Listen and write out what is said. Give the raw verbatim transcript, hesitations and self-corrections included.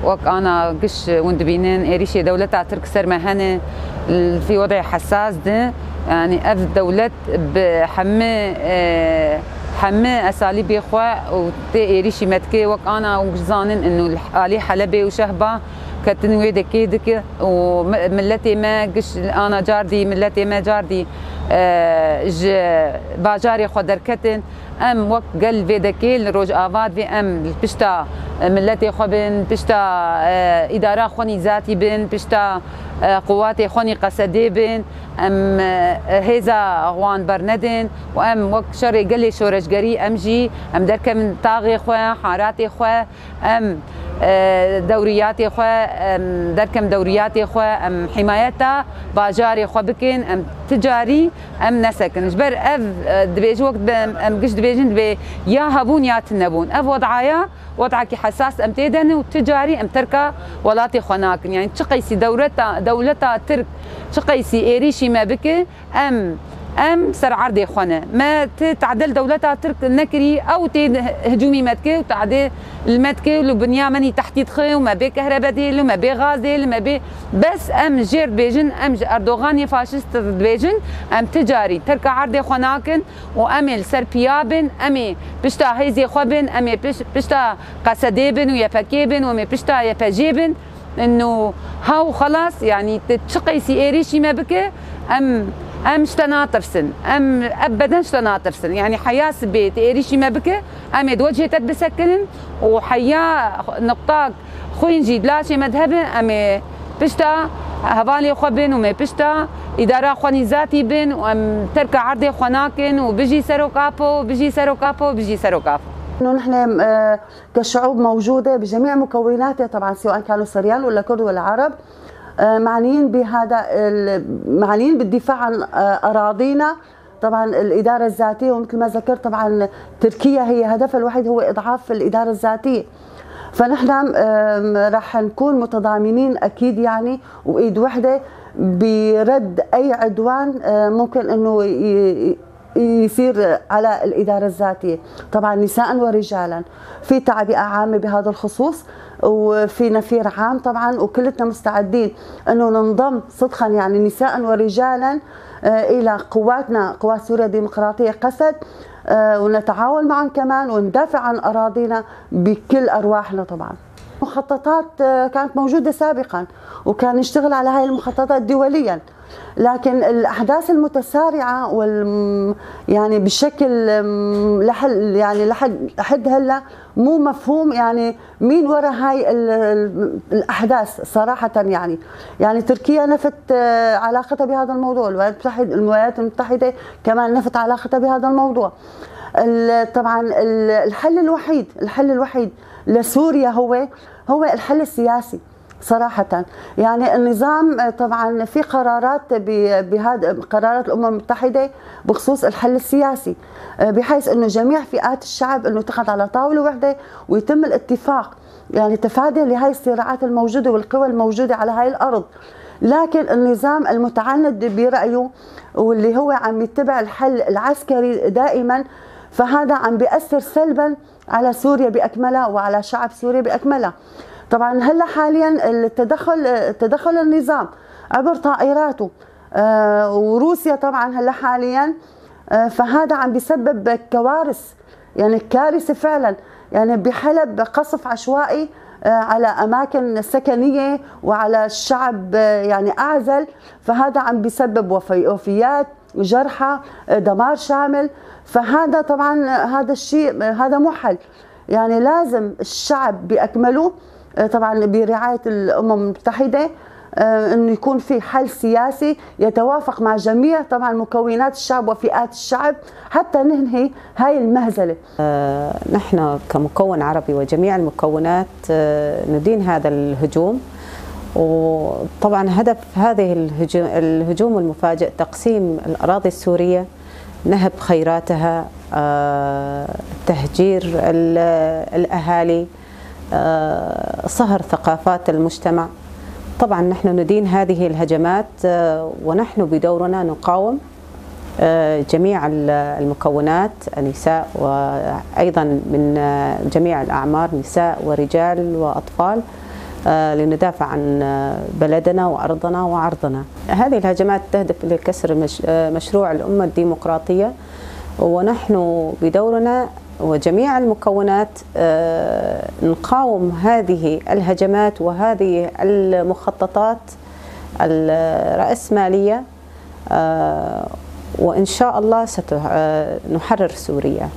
Wek ana giş hûn dibînin, êrîşê dewleta Tirk ser me hene, li vî wedê hesas de, yanî ev dewlet bi hemî, e, hemî esalîbê xwe û tê êrîşî me dike, wek ana hûn giş zanin, û li alî Helebê û Şehba ketin wê dekê dike û mi-, miletê me giş ana cardî, miletê me cardî, e, ji bajarê xwe derketin. Em wek gel vê dekê li Rojava divê em li pişta, e, miletê xwe bin, pişta, e, îdara xwe nî zatî bin, pişta, e, quwatê xwe nî qesedê bin. Em, e, hêza wan bernedin û em wek şerê gelê şoreşgerî em jî em derkevin taxê xwe, haratê xwe, em, e, dewriyatê xwe, em derkem dewriyatê xwe, em hîmayeta bajarê xwe bikin, em ti carî em nesekin. Ji ber ev, e, dibêjin, wek em, em giş dibêjin, dibê ya hebûn ya tune bûn. Ev wedaya, wedakî hesas em tê de ne û ti carî em terka welatê xwe nakin. Yani çi qeysî dewleta, dewleta Tirk çi qeysî êrîşî me bike, em, em ser erdê xwe ne. Me ti tadil dewleta Tirk nekirî, ew tê hicûmî me dike û tadê li me dike û li binya me nî tehdîd xwe û me bê kehrebedê, li me bê gazê, li me bê, bes em jêr dibêjin, em ji Erdoganê faşist dibêjin, em ti carî terka erdê xwe nakin û em ê li ser piya bin, em ê pişta hêzê xwe bin, em ê piş-, pişta Qesedê bin û Y P G bin û em ê pişta Y P G bin. Û hew xelas, yanî ti çi qeysî êrîşî me bike, em, em ji te natirsin. Em ebeden ji te natirsin. Yanî heya sibê ti êrîşî me bike, em ê di wecihê te bisekinin û heya nuqtak xwîn jî di laşê me de hebe, em ê pişta hevalê xwe bin û em ê pişta îdara xwe nîzatî bin û em terka erdê xwe nakin û bijî Serok Apo, bijî Serok Apo, bijî Serok Apo. إنه نحن، آه، كشعوب موجودة بجميع مكوناتها طبعًا، سواء كانوا سريان ولا كرد ولا عرب، آه، معنيين بهذا ال-، معنيين بالدفاع عن، آه، أراضينا. طبعًا الإدارة الذاتية، ومثل ما ذكرت طبعًا، تركيا هي هدفها الوحيد هو إضعاف الإدارة الذاتية. فنحن، آم، رح نكون متضامنين أكيد، يعني، وإيد وحدة برد أي عدوان، آه، ممكن إنه ي-، ي-، يصير على الإدارة الذاتية، طبعًا نساء ورجالًا. في تعبئة عامة بهذا الخصوص، وفي نفير عام طبعًا، وكلتنا مستعدين إنه ننضم صدقًا، يعني نساء ورجالًا، آه، إلى قواتنا، قوات سوريا الديمقراطية قسد، آه، ونتعاون معًا كمان وندافع عن أراضينا بكل أرواحنا طبعًا. مخططات، آه، كانت موجودة سابقًا، وكان نشتغل على هاي المخططات دوليًا. لكن الأحداث المتسارعة وال-، يعني بشكل، م-، لحل-، يعني لحد، لحد هلأ مو مفهوم، يعني مين ورا هاي ال-، ال-، الأحداث صراحة، يعني. يعني تركيا نفت، آه، علاقتها بهذا الموضوع، الولايات المتحدة، الولايات المتحدة كمان نفت علاقتها بهذا الموضوع. ال-، طبعًا ال-، الحل الوحيد، الحل الوحيد لسوريا هو، هو الحل السياسي. صراحة، يعني النظام، آه، طبعًا في قرارات ب-، بهذا، قرارات الأمم المتحدة بخصوص الحل السياسي، آه، بحيث إنه جميع فئات الشعب إنه تقعد على طاولة وحدة ويتم الاتفاق، يعني تفادي لهاي الصراعات الموجودة والقوى الموجودة على هاي الأرض. لكن النظام المتعند برأيه واللي هو عم يتبع الحل العسكري دائمًا، فهذا عم بيأثر سلبًا على سوريا بأكملها وعلى شعب سوريا بأكملها. طبعًا هلأ حاليًا التدخل، تدخل النظام عبر طائراته، آه، وروسيا طبعًا هلأ حاليًا، آه، فهذا عم بيسبب كوارث، يعني كارثة فعلًا. يعني بحلب قصف عشوائي، آه، على أماكن سكنية وعلى الشعب، آه، يعني أعزل، فهذا عم بيسبب وفي-، وفيات، جرحى، آه، دمار شامل. فهذا طبعًا، آه، هذا الشيء، آه، هذا مو حل. يعني لازم الشعب بأكمله، آه، طبعًا برعاية الأمم المتحدة، آه، إنه يكون في حل سياسي يتوافق مع جميع طبعًا مكونات الشعب وفئات الشعب حتى ننهي هاي المهزلة. نحن كمكون عربي وجميع المكونات، آه، ندين هذا الهجوم. وطبعًا هدف هذه الهجو-، الهجوم المفاجئ تقسيم الأراضي السورية، نهب خيراتها، آه، تهجير ال-، الأهالي، آه، صهر ثقافات المجتمع. طبعًا نحن ندين هذه الهجمات، آه، ونحن بدورنا نقاوم، آه، جميع ال-، المكونات، النساء وأيضًا من، آه، جميع الأعمار، نساء ورجال وأطفال. آه، لندافع عن، آه، بلدنا وأرضنا وعرضنا. هذه الهجمات تهدف لكسر مش-، آه، مشروع الأمة الديمقراطية، ونحن بدورنا وجميع المكونات، آه، نقاوم هذه الهجمات وهذه المخططات الرأسمالية، آه، وإن شاء الله ست-، آه، نحرر سوريا.